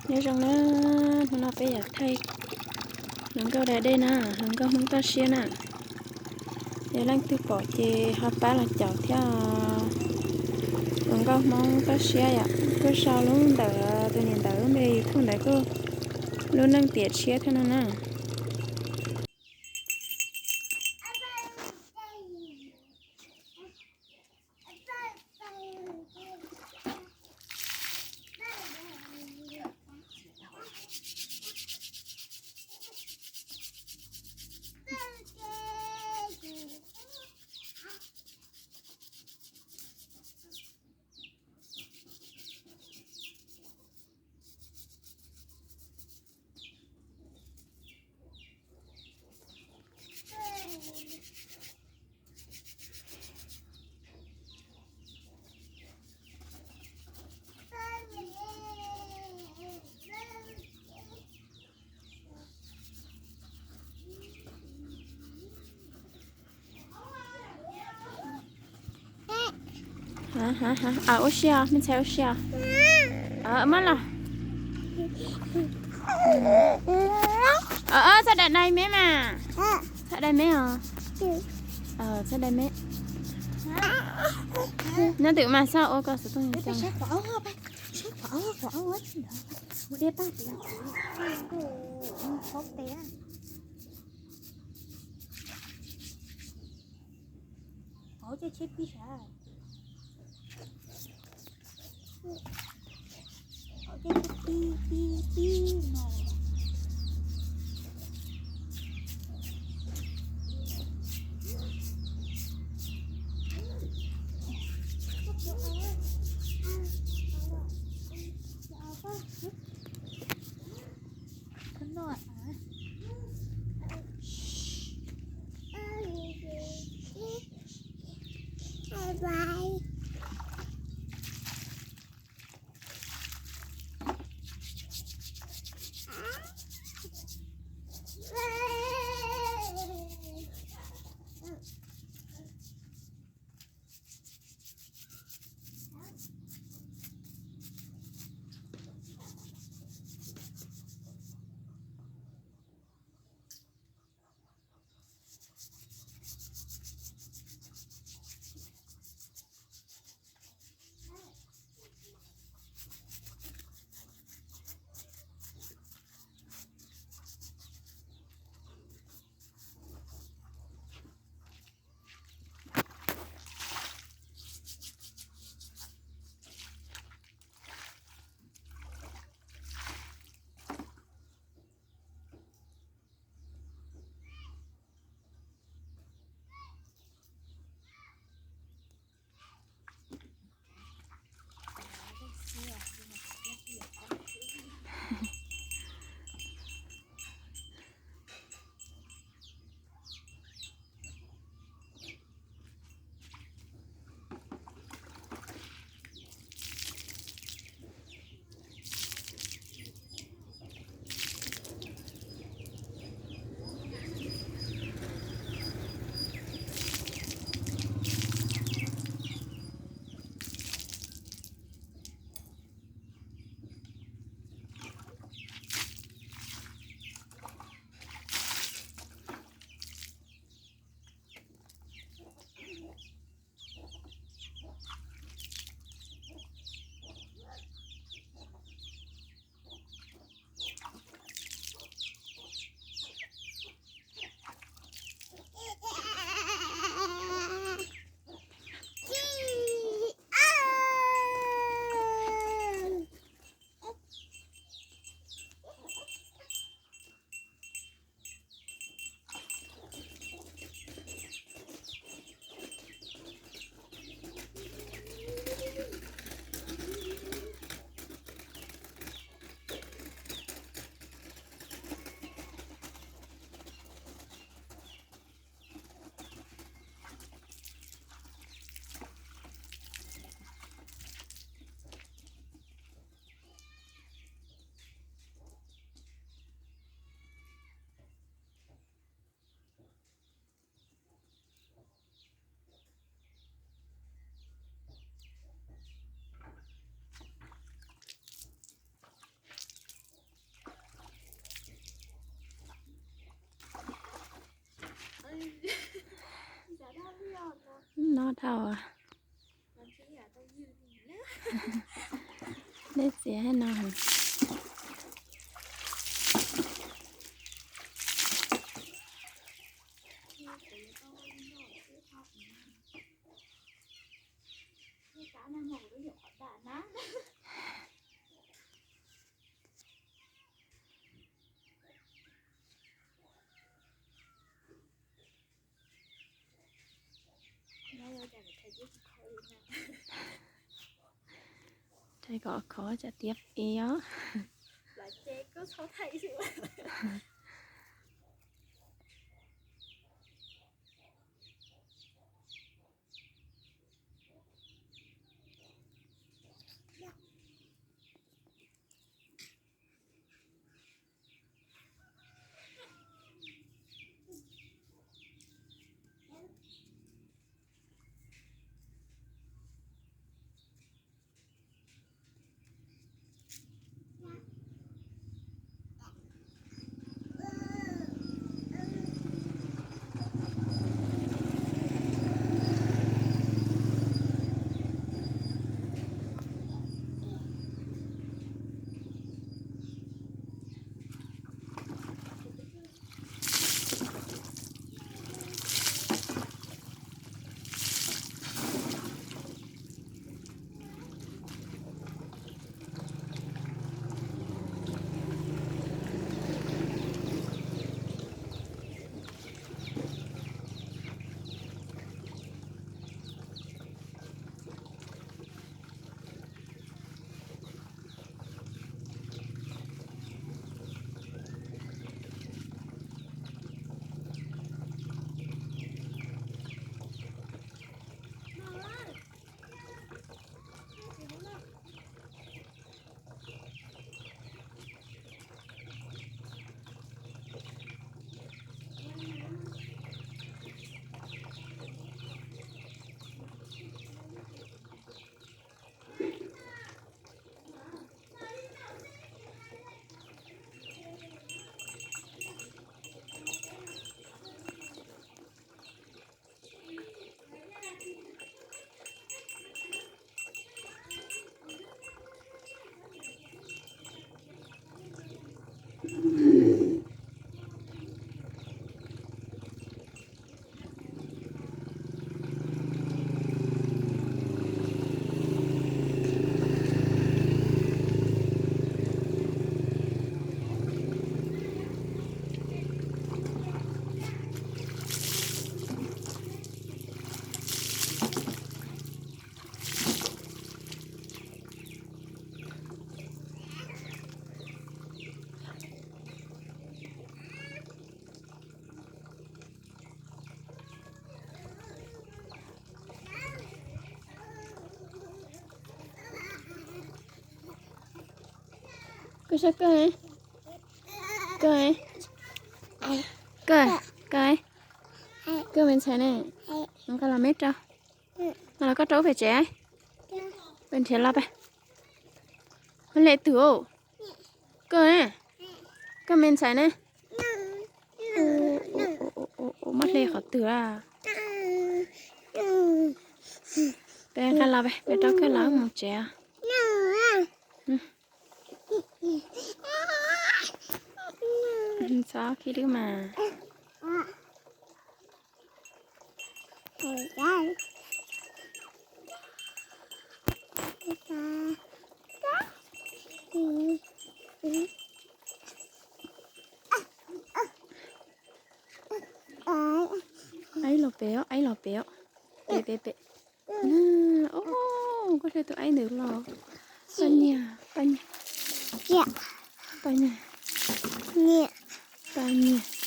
Nyob zoo na, hnub no peb yuav thaij hluas nkauj da dej na, hluas nkauj Hmoob toj siab na. Yog leej twg pom ces ho pab los caum thiab. Hluas nkauj Hmoob toj siab yom, kuj sau lub ntawm tus niam ntawv lub npe YouTube ntawd kuj lub neej tiam tshiab thiab no na. Ua si os, me ntxhais ua si os. Muab los. Txhob dai me mas. Txhob dai me os. Txhob dai me. Nyob twm mas txhob ua koj xov tooj. Dhau. Dej txias no. Rhais kom khov tsam tiav es os. Koj saib koj, koj, koj, koj me ntxhais ne, nqa los meb rau. Nqa los koj rau ub pem tsev. Peb nrhiav los peb. Ua le twg os? Koj, koj me ntxhais ne. Ua, muab hle qhov twg lawm? Peb nqa los peb, peb rau koj los mus tsev. Txhob khib lwb mas. Aib los pem os, aib los pem os. Pem, pem, pem. Os, koj hle tus aib ntawd los. Poj niam, poj niam. Poj niam. Poj niam.